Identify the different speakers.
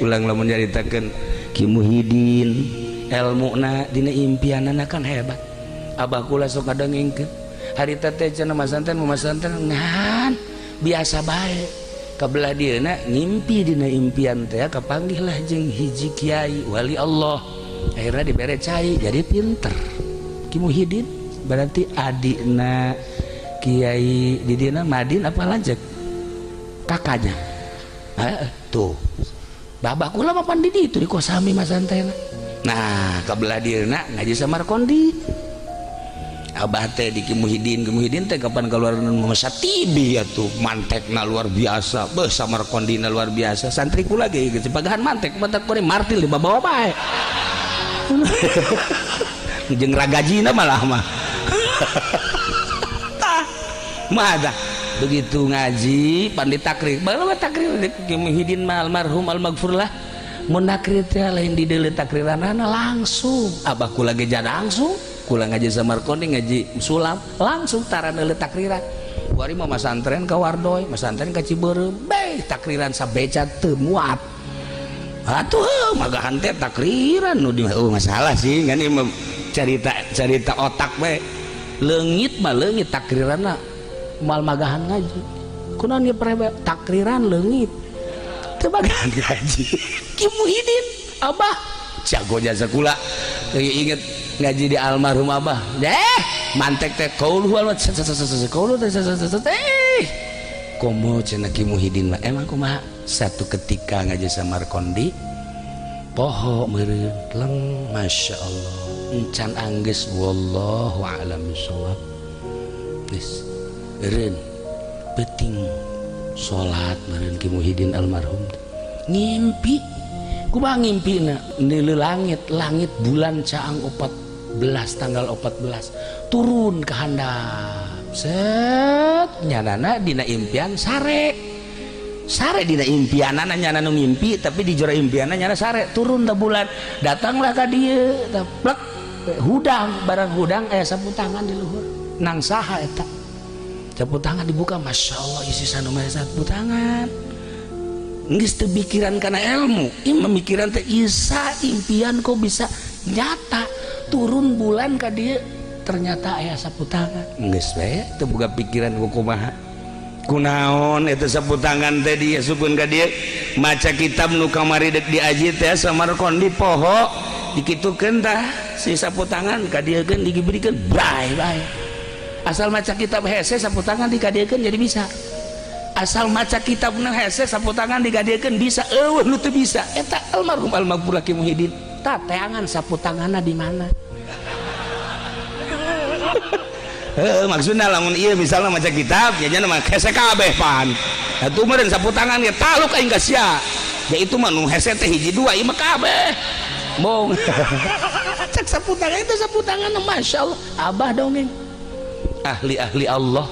Speaker 1: Ulang lamun nyaritakeun Ki Muhidin elmuna dina impianana kan hebat. Abah kula sok ngadengengkeun harita teh cenah masanten masanten ngan biasa bae kabelah dieuna ngimpi dina impian teh kapanggihlah jeung hiji kiai wali Allah, akhirnya dibere cai jadi pinter. Ki Muhidin berarti adikna Kiai di dina Madin apa lanjut kakaknya tuh babah kula mah pan di ditu di Kosami masantena. Nah, kabelah dieuna ngaji Samarkondi abah teh di Ki Muhidin. Ki Muhidin teh kapan keluar Satibi atuh mantekna luar biasa, beuh Samarkondina luar biasa. Santri kula ge geus pagahan mantek mantek kore martil dibawa bae jeung ragajina malah mah. Tah mah begitu ngaji pan ditakrir bae takrir Ki Muhidin mah almarhum almaghfurlah mun nakrir teh lain di deuleu takriranana langsung. Abah kula ge langsung kula ngaji Samarkondi ngaji sulam langsung tara neuleu takriran. Kuari mah masantren ka Wardoy, masantren ka Cibeureum bae takriran sabeca teu muat atuh magahan teh takriran nu di oh, masalah sih kan ieu carita carita otak bae leungit mah leungit takriranna moal magahan ngaji kunaon ieu prebe takriran leungit teu magahan ngaji. Ki Muhidin abah jago jasa kula inget ngaji di almarhum abah deh mantek teh kauluhu almat kauluhu teh komo cenah Ki Muhidin mah emang kumaha. Satu ketika ngaji Samarkondi poho meureun leng Masya Allah encan anggeus wallahu a'lam bishawab geus eureun peuting salat meureun Ki Muhidin almarhum ngimpi kumaha ngimpina neuleu langit langit bulan caang 14 tanggal 14 turun ke handap set nyanana dina impian sare sare dina impianana nyana nu ngimpi tapi di jero impianna nyana sare turun ke bulan datanglah ka dieu plek hudang barang hudang aya sapu tangan di luhur nang saha eta sapu tangan dibuka Masya Allah isi sanu mah sapu tangan geus teu pikiran kana ilmu ieu memikiran teh isa impian kok bisa nyata turun bulan ka dieu ternyata aya sapu tangan geus we teu boga pikiran ku kumaha kunaon eta sapu tangan teh diasupkeun ka dieu maca kitab nu kamari dek diaji teh Samarkondi poho dikitukeun tah si sapu tangan ka dieu keun dibirikeun bae bae asal maca kitab hese sapu tangan dikadiekeun jadi bisa asal maca kitab nu hese sapu tangan dikadiekeun bisa eueuh nu teu bisa eta almarhum almaghfurlah Ki Muhidin tah teangan sapu tanganna di mana. Heeh, maksudna lamun ieu misalna maca kitab ya nya mah hese kabeh pan atuh meureun sapu tangan ge taluk aing ka sia ya itu mah nu hese teh hiji dua ieu mah kabeh bong cek sapu tangan itu sapu tangan Masya Allah abah dongeng ahli-ahli Allah.